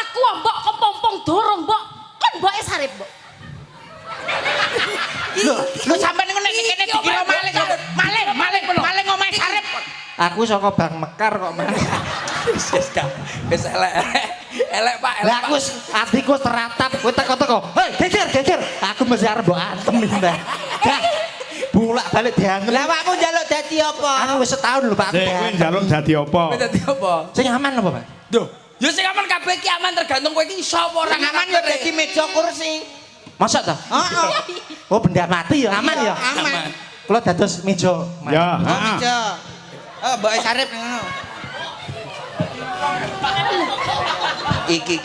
Aku mbok kepompong dorong, mbok. Kon mboke Sarip, mbok. Lho, lho sampean niku nek kene dikira maling lho. Maling, maling, maling omahe Sarip. Aku saka Bank Mekar kok, Mas. Wis wis gak. Wis elek. Elek, Pak, elek. Lah aku wis atiku wis teratap, kowe teko-teko. Hei, geger, geger. Aku mesti arep mbok antem iki, Mbah. Dah. Bolak-balik diantem. Lah awakmu njaluk dadi apa? Aku wis setahun lho, Pak. Aku Sik kowe diantem. njaluk dadi apa? Kowe dadi apa? Sing aman apa, Pak? Duh, ya sing aman kabeh iki aman tergantung kowe iki iso apa ora. Sing aman ya dadi meja kursi. Masa ta? Heeh. Oh, benda mati ya, aman ya. Aman. Kula dados meja. Ya, Oh, heeh. meja. Oh, mboke Sarip ngono. Iki.